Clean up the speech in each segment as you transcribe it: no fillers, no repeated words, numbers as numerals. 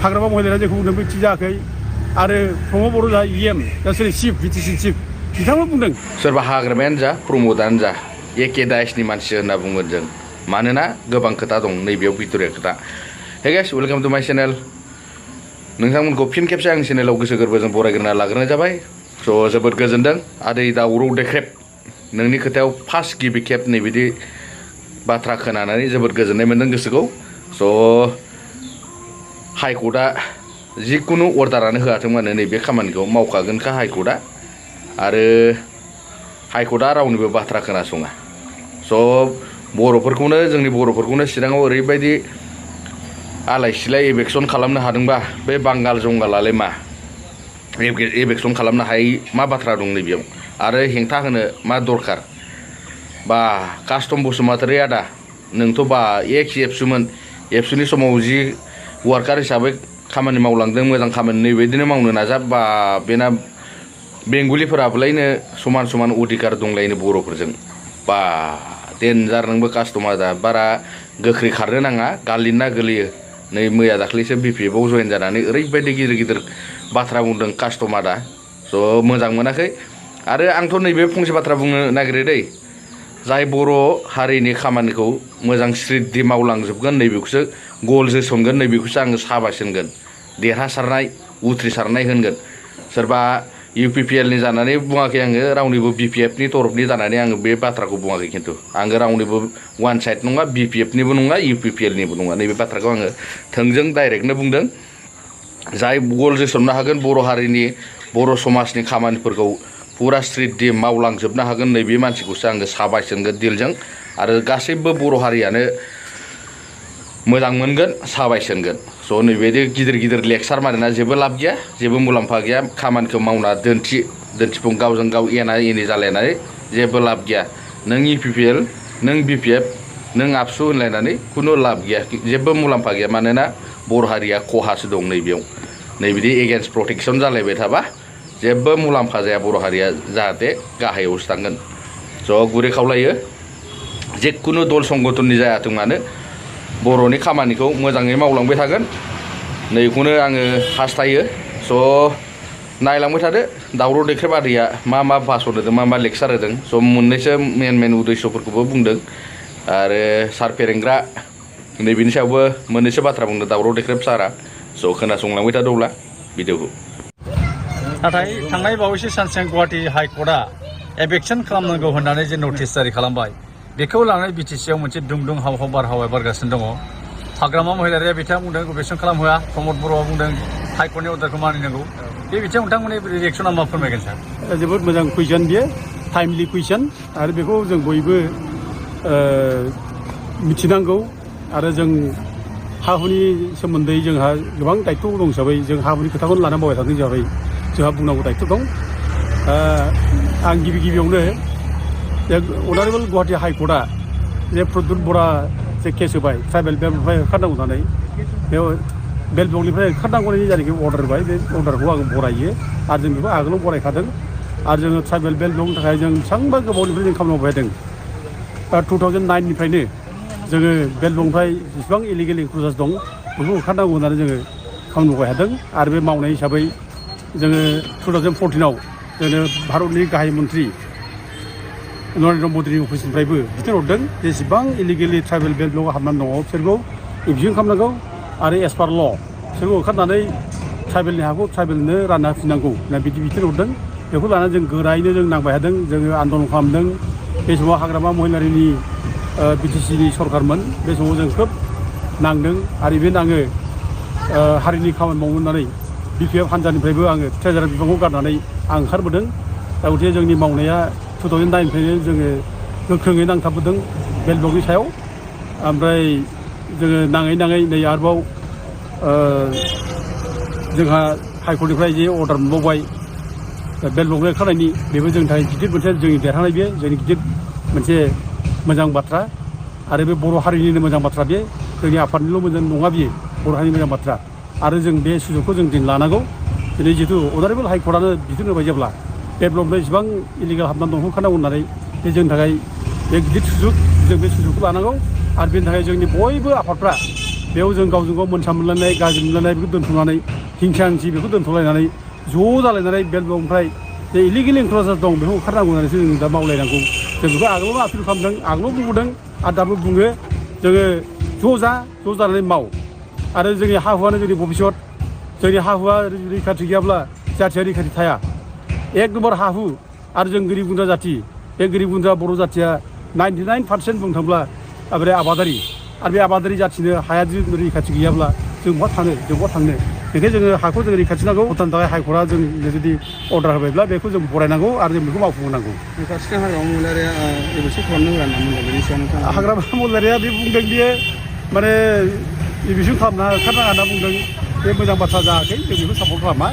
हाग्रामा महिलाया जेखौ बुंदों बे थिग जायाखै आरो प्रमद बर' जा EM गासै चिफ BTC चिफ बिथांमोन बुंदों सोरबा हाग्रामायानो जा प्रमदानो जा एखे दाइसनि मानसि होनना बुंगोन जों मानोना गोबां खोथा दं नैबेयाव भितरिया खोथा हे गाइस वेलकाम टु माय चेनेल नोंथांमोनखौ फिन खेबसे आंनि चेनेलाव गोसो गोरबोजों बरायग्रोना लाग्रोनाय जाबाय स' जोबोद गोजोनदों आदै दावराव देख्रेब नोंनि खोथायाव फार्स्ट गिबि खेब नैबिदि बाथ्रा खोनानानै जोबोद गोजोननाय मोनदों गोसोखौ स' हाइकर्टआ जिखुनु अर्डारानो होआथों मानो नैबे खामानिखौ मावखागोनखा हाइकर्टआ आरो हाइकर्टआ रावनिबो बाथ्रा खोनासङा स' बर'फोरखौनो जोंनि बर'फोरखौनो चिराङाव ओरैबायदि आलाय सिलाय एभेक्सन खालामनो हादोंबा बे बांगाल जंगालालाय मा एभेक्सन खालामनो हायै मा बाथ्रा दं नैबेयाव आरो हेंथा होनो मा दरखार बा कास्टम बसुमतारी आदा नोंथ' बा एबसुमोन एबसुनि समाव जि वार्कार हिसाबै खामानि मावलांदों मोजां खामानि नैबायदिनो मावनो नाजा बा बेना बेंगलिफोराबोलायनो समान समान अधिकार दंलायनो बर'फोरजों बा देनजार नोंबो कास्टमा दा बारा गोख्रै खारनो नाङा गालिना गोलैयो नै मैया दाख्लैसो BPFआव जयेन जानानै ओरैबायदि गिदिर गिदिर बाथ्रा बुंदों कास्टमा दा स' मोजां मोनाखै आरो आंथ' नैबे फंसे बाथ्रा बुंनो नागिरो दै जाय बर' हारिनि खामानिखौ मोजां स्रिद्दि मावलांजोबगोन नैबेखौसो गल जोसनगोन नैबेखौसो आङो साबास होनगोन देरहासारनाय उथ्रिसारनाय होनगोन सोरबा UPPLनि जानानै बुङाखै आङो रावनिबो BPFनि तरफनि जानानै आङो बे बाथ्राखौ बुङाखै खिन्थु आङो रावनिबो वान साइड नङा BPFनिबो नङा UPPLनिबो नङा नैबे बाथ्राखौ आङो थोंजों डाइरेक्टनो बुंदों जाय गल जोसननो हागोन बर' हारिनि बर' समाजनि खामानिफोरखौ पुरा स्ट्रिटदि मावलांजोबनो हागोन नैबे मानसिखौसो आङो साबायस होनगोन दिलजों आरो गासैबो बर' हारियानो मोजां मोनगोन साबायस होनगोन स' नैबेदि गिदिर गिदिर लेक्सार मारिना जेबो लाब गैया जेबो मुलाम्फा गैया खामानिखौ मावना दिन्थिफुं गावजों गाव एना एनि जालायनानै जेबो लाब गैया नों UPPL नों BPF नों आबसु होनलायनानै खुनु लाब गैया जेबो मुलाम्फा गैया मानोना बर' हारिया खहासो दं नैबेयाव नैबिदि एगेन्स्ट प्रटेक्सन जालायबाय थाबा जेबो मुलाम्फा जाया बर' हारिया जाहाथे गाहायावसो थांगोन स' गुरै खावलायो जिखुनु दल संगठननि जायाथों मानो बर'नि खामानिखौ मोजाङै मावलांबाय थागोन नैखौनो आङो हास्थायो स' नायलांबाय थादो दावराव देख्रेब आदैया मा भाषण होदों मा लेक्सार होदों स' मोननैसो मेन उद्देश्यफोरखौबो बुंदों आरो सार फेरेंग्रा नैबेनि सायावबो मोननैसो बाथ्रा बुंदों दावराव देख्रेब सारा स' खोनासंलांबाय थादो अब्ला भिडिअखौ नाथाय थांनाय बावैसो सानसें गुवाहाटी हाइकर्टआ एभेक्सन खालामनांगौ होननानै जे नटिस जारि खालामबाय बेखौ लानानै BTCआव मोनसे दुं हाव बारहावा बारगासिनो दङ हाग्रामा महिलारिया बिथाङा बुंदों एभेक्सन खालामहोआ प्रमद बर'आ बुंदों हाइकर्टनि अर्डारखौ मानिनांगौ बे बिथिङाव नोंथांमोननि रिएक्सना मा फोरमायगोन सार जोबोद मोजां कुइसन बियो टाइमलि कुइसन आरो बेखौ जों बयबो मिथिनांगौ आरो जों हा हुनि सोमोन्दै जोंहा गोबां दायित्व दं हिसाबै जों हा हुनि खोथाखौनो लानानै मावबाय थादों हिसाबै जोंहा बुंनांगौ दायित्व दं आं गिबियावनो अनारेबल गुवाहाटी हाइकर्टआ जे प्रद्युत बरा जे केस होबाय ट्राइबेल बेल्टनिफ्राय ओंखारनांगौ होननानै बेयाव बेल्ट ब्लकनिफ्राय ओंखारनांगौनि जायनाखि अर्डार होबाय बे अर्डारखौ आं बरायो आरो जों बेखौ आगोलाव बरायखादों आरो जोङो ट्राइबेल बेल्ट ब्लकनि थाखाय जों बेसेबांबा गोबावनिफ्राय जों खामानि मावबाय थादों 2009निफ्रायनो जोङो बेल्ट ब्लकनिफ्राय जेसेबां इलिगेल इनक्रुजार्स दं बेखौ ओंखारनांगौ होननानै जोङो खामानि मावबाय थादों आरो बे मावनाय हिसाबै जोङो 2014आव जोङो भारतनि गाहाय मन्त्रि नरेन्द्र मदिनि अफिसनिफ्रायबो बिथोन हरदों जेसेबां इलिगेलि ट्राइबेल बेल्ट ब्लकआव हाबनानै दङ बिसोरखौ एभिक्सन खालामनांगौ आरो एस पार ल' बिसोरखौ ओंखारनानै ट्राइबेलनि हाखौ ट्राइबेलनो रानना होफिननांगौ होनना बिदि बिथोन हरदों बेखौ लानानै जों गोरायैनो जों नांबाय थादों जोङो आन्दलन खालामदों बे समाव हाग्रामा महिलारिनि BTCनि सरकारमोन बे समाव जों खोब नांदों आरो इभेन आङो हारिनि खामानि मावनो होननानै BPF हान्जानिफ्रायबो आङो ट्रेजारार बिबांखौ गारनानै आं ओंखारबोदों दा गथिखे जोंनि मावनाया 2009निफ्रायनो जोङो गोख्रोङै नांथाबबोदों बेल्ट ब्लकनि सायाव ओमफ्राय जोङो नाङै नै आरोबाव जोंहा हाइकर्टनिफ्राय जे अर्डार मोनबावबाय बेल्ट ब्लकनिफ्राय ओंखारनायनि बेबो जोंनि थाखाय गिदिर मोनसे जोंनि देरहानाय बे जोंनि गिदिर मोनसे मोजां बाथ्रा आरो बे बर' हारिनिनो मोजां बाथ्रा बे जोंनि आफादनिल' मोजां नङा बियो बर' हारिनि मोजां बाथ्रा आरो जों बे सुजुगखौ जों लानांगौ दिनै जिहेतु अनारेबल हाइकर्टआनो बिथोन होबाय जेब्ला बे ब्लकनिफ्राय जेसेबां इलिगेल हाबनानै दं ओंखारनांगौ होननानै बे जोंनि थाखाय बे गिदिर सुजुग जों बे सुजुगखौ लानांगौ आरो बेनि थाखाय जोंनि बयबो आफादफ्रा बेयाव जों गावजों गाव मोनसा मोनलायनाय गाज्रि मोनलायनाय बेखौ दोनथ'नानै हिंसा हिंसि बेखौ दोनथ'लायनानै ज' जालायनानै बेलगावनिफ्राय जे इलिगेल इनक्ल'जार दं बेखौ ओंखारनांगौ होननानैसो जों दा मावलायनांगौ जों बेखौ आगोलावनो आपिल खालामदों आगोलाव बुंबोदों आरो दाबो बुङो जोङो ज' जानानै माव आरो जोंनि हा हुआनो जोंनि भबिष्यत जोंनि हा हुआ रैखाथि गैयाब्ला जाथिया रैखाथि थाया एक नम्बर हा हु आरो जों गोरिब गुन्द्रा जाथि बे गोरिब गुन्द्रा बर' जाथिया 99% बुंनो थांब्ला ओमफ्राय आबादारि आरो बे आबादारि जाथिनो हाया जुदि रैखाथि गैयाब्ला जों बहा थानो बेखायनो जोङो हाखौ जों रैखाथि नांगौ भुटाननि थाखाय हाइकर्टआ जों जुदि अर्डार होबायब्ला बेखौ जों फरायनांगौ आरो जों बेखौ मावफुंनांगौ फारसेथिं हाग्रामा महिलारिया एबेक्सन खालामनो होआ होनना बुंदों बेनि सायाव नोंथाङा हाग्रामा महिलारिया बे बुंदों बियो माने एबेक्सन खालामना ओंखारनाङा होनना बुंदों बे मोजां बाथ्रा जायाखै जों बेखौ सापर्ट खालामा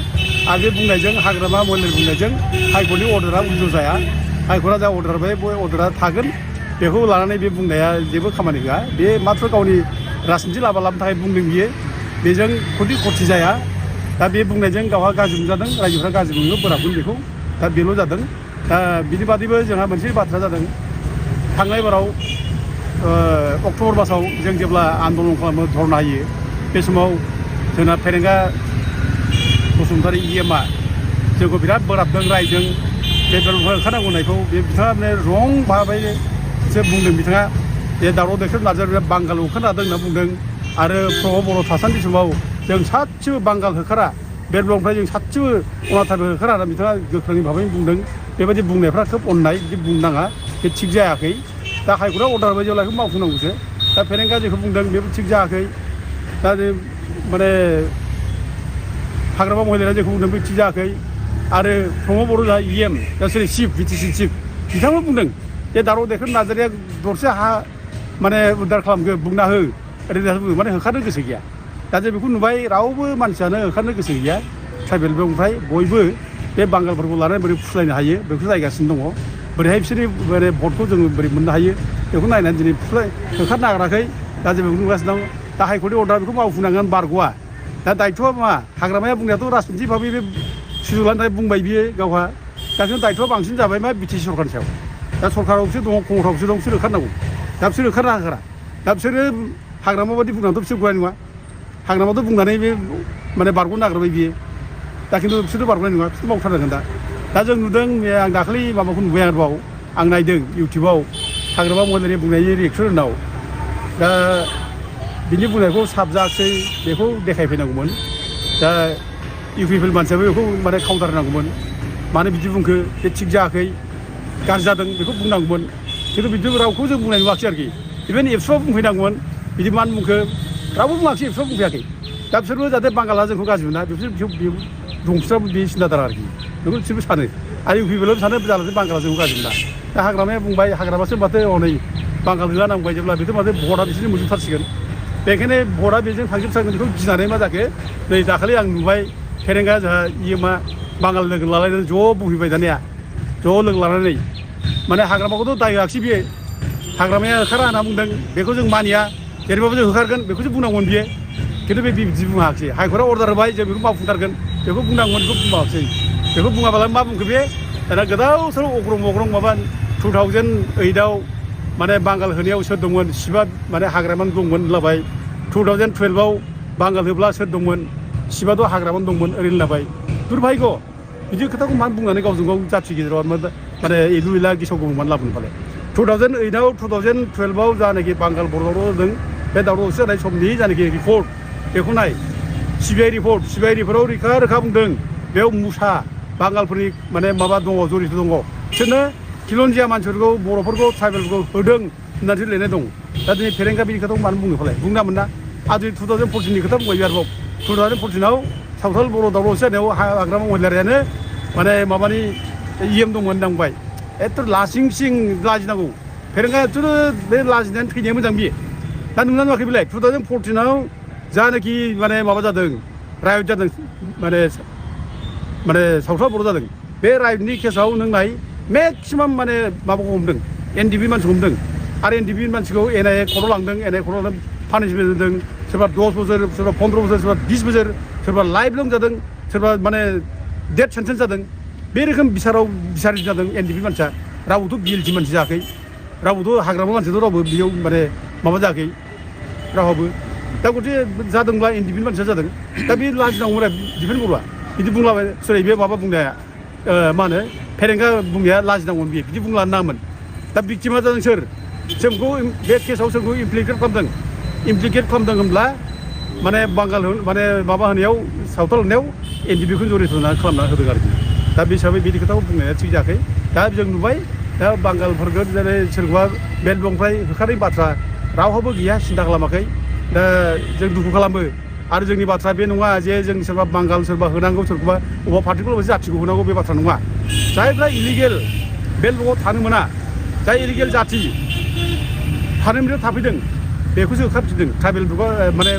आरो बे बुंनायजों हाग्रामा महिलारि बुंनायजों हाइकर्टनि अर्डारा उल्थ' जाया हाइकर्टआ जा अर्डार होबाय बे अर्डारा थागोन बेखौ लानानै बे बुंनाया जेबो खामानि होआ बे माथ्र गावनि राजनिथि लाबा लाबोनो थाखाय बुंदों बियो बेजों खथि जाया दा बे बुंनायजों गावहा गाज्रि मोनजादों रायजोफ्रा गाज्रि मोनो बोराबगोन बेखौ दा बेल' जादों दा बिनि बादैबो जोंहा मोनसे बाथ्रा जादों थांनाय बाराव अक्ट'बर मासाव जों जेब्ला आन्दलन खालामो धरना होयो बे समाव जोंना फेरेंगा बसुमतारी EMआ जोंखौ बिराद बोराबदों रायदों बे बेलगाव ओंखारनांगौ होननायखौ बे बिथाङा माने रं भाबैसो बुंदों बिथाङा बे दावराव देख्रेब नाजारिया बांगाल होखारनो हादों होनना बुंदों आरो प्रभ बर' थासान्दि समाव जों सासेबो बांगाल होखारा बेलगावनिफ्राय जों सासेबो अनाथारबो होखारा होनना बिथाङा गोख्रों भाबै बुंदों बेबायदि बुंनायफ्रा खोब अननाय बिदि बुंनाङा बे थिग जायाखै दा हाइकर्टआ अर्डार होबाय जेब्ला बेखौ मावफुंनांगौसो दा फेरेंगा जेखौ बुंदों बेबो थिग जायाखै दा माने हाग्रामा महिलारिया जेखौ बुंदों बे थिग जायाखै आरो प्रमद बर' जा EM दा सोरै चिफ BTC चिफ बिथाङाबो बुंदों जे दावराव देख्रेब नाजारिया दरसे हा माने उद्धार खालामगो बुंना हो ओरैनो बुङो माने होखारनो गोसो गैया दा जों बेखौ नुबाय रावबो मानसियानो होखारनो गोसो गैया ट्राइबेल ओमफ्राय बयबो बे बांगालफोरखौ लानानै बोरै फुस्लायनो हायो बेखौ नायगासिनो दङ बोरैहाय बिसोरनि माने भटखौ जोङो बोरै मोननो हायो बेखौ नायनानै दिनै होखारनो नागिराखै दा जों बेखौ नुगासिनो दं दा हाइकर्टनि अर्डार बेखौ मावफुंनांगोन बारग'आ दा दायथ'आ मा हाग्रामाया बुंनायाथ' राजनिथि भाबै बे सुजुग लानो थाखाय बुंबाय बियो गावहा दा खिन्थु दायथ'आ बांसिन जाबाय मा BTC सरकारनि सायाव दा सरकारावसो दङ खमथावसो दं बिसोर होखारनांगौ दा बिसोर होखारनो हाखारा दा बिसोरो हाग्रामा बादि बुंनानैथ' बिसोर गनाय नङा हाग्रामाथ' बुंनानै बे माने बारग'नो नागिरबाय बियो दा खिन्थु बिसोरथ' बारग'नाय नङा बिसोर मावथारनांगोन दा जों नुदों आं दाखालि माबाखौ नुबाय आरोबाव आं नायदों इउटुबाव हाग्रामा महिलारि बुंनायनि रिएक्सनाव दा बिनि बुंनायखौ साबजायाखै बेखौ देखायफैनांगौमोन दा इउपिपिएल मानसियाबो बेखौ माने काउन्टार होनांगौमोन मानो बिदि बुंखो बे थिग जायाखै गाज्रि जादों बेखौ बुंनांगौमोन खिन्थु बिदि रावखौ जों बुंनाय नुवाखै आरोखि इभेन एबसुआव बुंफैनांगौमोन बिदि मानो बुंखो रावबो बुङाखै एबसुआव बुंफैयाखै दा बिसोरबो जाहाथे बांगाला जोंखौ गाज्रि मोना बिसोर दंसोराबो बे सिन्थादार आरोखि बेखौ बिसोरबो सानो आरो इउपिपिएलबो सानो जाहाथे बांगाला जोंखौ गाज्रि मोना दा हाग्रामाया बुंबाय हाग्रामासो माथो हनै बांगाल गैया नांबाय जेब्ला बेथ' माथो भटआ बिसोरनि मोनजोबथारसिगोन बेखायनो भटआ बेजों थांजोबथारगोन बेखौ गिनानै मा जाखो नै दाखालि आं नुबाय फेरेंगा जोंहा EMआ बांगाल लोगो लालायनानै ज' बुंफैबाय दानिया ज' लोगो लानानै माने हाग्रामाखौथ' दाय होआखिसै बियो हाग्रामाया होखारा होनना बुंदों बेखौ जों मानिया जेरैबाबो जों होखारगोन बेखौसो बुंनांगौमोन बियो खिन्थु बे बिदि बुङाखिसै हाइकर्टआ अर्डार होबाय जों बेखौ मावफुंथारगोन बेखौ बुंनांगौमोन बेखौ बुङाखिसै बेखौ बुङाबालाय मा बुंखो बे दाना गोदाव सोराव अग्रं माबा 2008आव माने बांगाल होनायाव सोर दंमोन सिबा माने हाग्रामानो दंमोन होनलाबाय 2012आव बांगाल होब्ला सोर दंमोन सिबाथ' हाग्रामानो दंमोन ओरै होनलाबाय दुर्भाग्य बिदि खोथाखौ मानो बुंनानै गावजों गाव जाथि गेजेराव माने इलु इला गेसाव गोफोन लाबोनो फाले 2008आव 2012आव जानाखि बांगाल बर' दावराव जादों बे दावराव दावसि जानाय समनि जानाखि रिपर्ट बेखौ नाय CBI रिपर्टआव रोखा बुंदों बेयाव मुसा बांगालफोरनि माने माबा दङ जरित दङ बिसोरनो खिलन्जिया मानसिफोरखौ बर'फोरखौ ट्राइबेलफोरखौ होदों होननानैसो लिरनाय दं दा दिनै फेरेंगा बिनि खोथाखौ मानो बुङो फालाय बुंना मोना आरो 2014नि खोथा बुंबाय आरोबाव 2014आव सावथाल बर' दावराव जानायाव हाग्रामा महिलारियानो माने माबानि EM दंमोन होनना बुंबाय एथ' लासिं लाजिनांगौ फेरेंगायाथ' बे लाजिनानै थैनाया मोजां बियो दा नुना नुवाखै बेलाय 2014आव जानाखि माने माबा जादों रायट जादों माने सावथाल बर' जादों बे रायटनि केसाव नों नाय मेक्सिमाम माने माबाखौ हमदों NDP मानसिखौ हमदों आरो NDP मानसिखौ NIA खर'आव लांदों NIA खर'आव लांदों पानिशमेन्ट होदों सोरबा 10 बोसोर सोरबा 15 बोसोर सोरबा 20 बोसोर सोरबा लाइफ लं जादों सोरबा माने डेथ सेन्टेन्स जादों बे रोखोम बिसारि जादों NDP मानसिया रावबोथ' BLT मानसि जायाखै रावबोथ' हाग्रामा मानसियाथ' रावबो बेयाव माने माबा जायाखै रावहाबो दा गथे जादोंब्ला इन्डिपेन्डेन्ट मानसिया जादों दा बे लाजिनांगौ डिपेन्ड बर'आ बिदि बुंलाबाय सोरै बे माबा बुंनाया मा होनो फेरेंगा बुंनाया लाजिनांगौमोन बियो बिदि बुंलानो नाङामोन दा भिक्टिमा जादों सोर जोंखौ बे केसाव सोरखौ इमप्लिकेट खालामदों होनब्ला माने बांगाल माने माबा होनायाव सावथाल होनायाव एनडिपिखौ जरित खालामना होदों आरोखि दा बे हिसाबै बिदि खोथाखौ बुंनाया थिग जायाखै दा जों नुबाय दा बांगालफोरखौ जेरै सोरखौबा बेलबंनिफ्राय होखारनाय बाथ्रा रावहाबो गैया सिन्था खालामाखै दा जों दुखु खालामो आरो जोंनि बाथ्रा बे नङा जे जों सोरबा बांगाल सोरबा होनांगौ सोरखौबा अबेबा पार्टिकुलार जाथिखौ होनांगौ बे बाथ्रा नङा जायफ्रा इलिगेल बेलबंआव थानो मोना जाय इलिगेल जाथि थानोनिफ्राय थाफैदों बेखौसो होखारफिनदों ट्राइबेल माने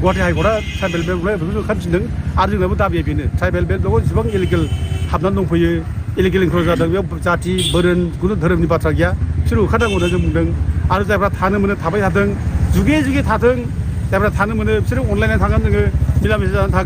गुवाहाटि हाइकर्टआ ट्राइबेल बेलबंखौ होखारफिनदों आरो जोंनाबो दाबिया बेनो ट्राइबेल बेलबंआव जेसेबां इलिगेल हाबनानै दंफैयो इलिगेल इनक्लुड जादों बेयाव जाथि बोरोन खुनु धोरोमनि बाथ्रा गैया बिसोर होखारनांगौ होनना जों बुंदों आरो जायफ्रा थानो मोनो थाबाय थाथों जुगे जुगे थाथों जायफ्रा थानो मोनो बिसोरो अनलायनानै थागोन जोङो मिला मिसा जानानै थागोन